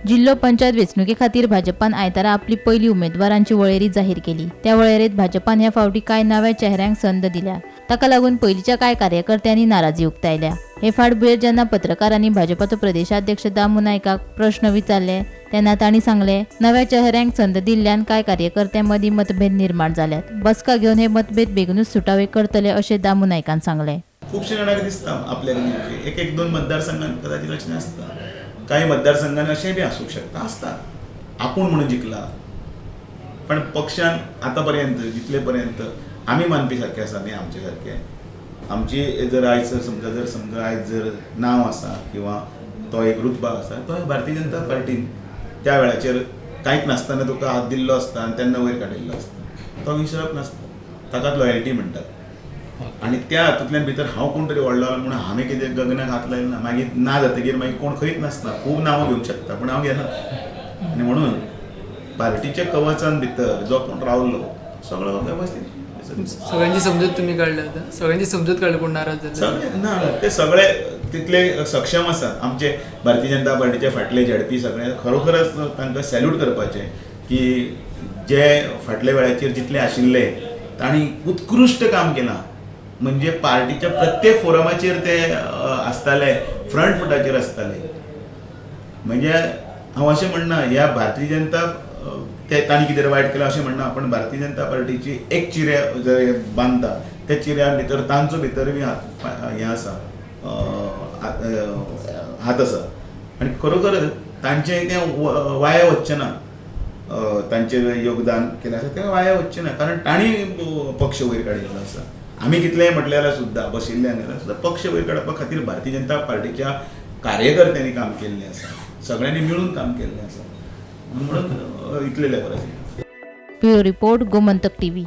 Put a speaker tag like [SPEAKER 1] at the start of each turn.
[SPEAKER 1] जिल्हो पंचायत वेंचणुके खातीर भाजपान आयतारा आपली पयली उमेदवारांची वळेरी जाहीर केली. त्या वळेरेंत भाजपान ह्या फावटी कांय नव्या चेहऱ्यांक संद दिल्या. ताका लागून पयलींच्या कांय कार्यकर्त्यांनी नाराजी उक्तायल्या. हे फाटभुंयेर जेन्ना पत्रकारांनी भाजपाचो प्रदेशाध्यक्ष दामू नायकाक प्रश्न विचारले तेन्ना तांणी सांगले, नव्या चेहऱ्यांक संद दिल्ल्यान कांय कार्यकर्त्यां मदीं मतभेद निर्माण जाल्यात. बसका घेवन हे मतभेद बेगीनूच सुटावे करतले अशें दामू नायकान सांगलें.
[SPEAKER 2] खुबशे जाणांक दिसता आपल्याक दिवचे. एक एक दोन मतदारसंघान कदाचित अशें आसता, कांय मतदारसंघान अशें बी आसूंक शकता, आसता आपूण म्हणून जिखला, पण पक्षान आतां पर्यंत जितले पर्यंत आमी मानपी सारके आसा न्ही, आमचे सारके आमची जर आयज समजा जर समजा आयज जर नांव आसा किंवा तो एक रुतबा आसा, तो भारतीय जनता पार्टीन त्या वेळाचेर कांयच नासतना तुका हात दिल्लो आसता आनी तेन्ना वयर काडिल्लो आसता, तो विसरप नासता, ताकाच लॉयल्टी म्हणटात. आनी त्या हातूंतल्यान भितर हांव कोण तरी व्हडलो म्हणून हांवें कितें गगनाक हात लायलो ना, मागीर ना जातकीर मागीर कोण खंयच नासता, खूब नांवां घेवंक शकता पूण हांव घेना. आनी म्हणून पार्टीच्या कवचान भितर जो कोण रावलो सगळो वेवस्थीत.
[SPEAKER 3] सगळ्यांची समजूत तुम्ही काडल्या आतां, सगळ्यांची समजूत काडली कोण नाराज जाले?
[SPEAKER 2] सगळे ना, ते सगळे तितले सक्षम आसात. आमचे भारतीय जनता पार्टीचे फाटले झेडपी सगळे खरोखरच तांकां सॅल्यूट करपाचें की जे फाटल्या वेळाचेर जितले आशिल्ले तांणी उत्कृश्ट काम केलां. म्हणजे पार्टीच्या प्रत्येक फोरमाचेर ते आसताले, फ्रंट फुटाचेर आसताले. म्हणजे हांव अशें म्हणना ह्या भारतीय जनता ते तांणी कितें वायट केलां अशें म्हणना, पण भारतीय जनता पार्टीची एक चिऱ्या जर बांदता त्या चिऱ्या भितर तांचो भितर बी हात हें आसा, हात आसा. आनी खरोखर तांचें तें वाया वचचें ना, तांचें योगदान केलें आसा तें वाया वचचें ना, कारण तांणी पक्ष वयर काडिल्लो आसा. आमी कितलेंय म्हटलें जाल्यार सुद्दां बशिल्ले जाल्यार सुद्दां पक्ष वयर काडपा खातीर भारतीय जनता पार्टीच्या कार्यकर्त्यांनी काम केल्लें आसा, सगळ्यांनी मिळून काम केल्लें आसा, म्हणून इतलें लेवल आसा.
[SPEAKER 1] Bureau report, Gomantak TV.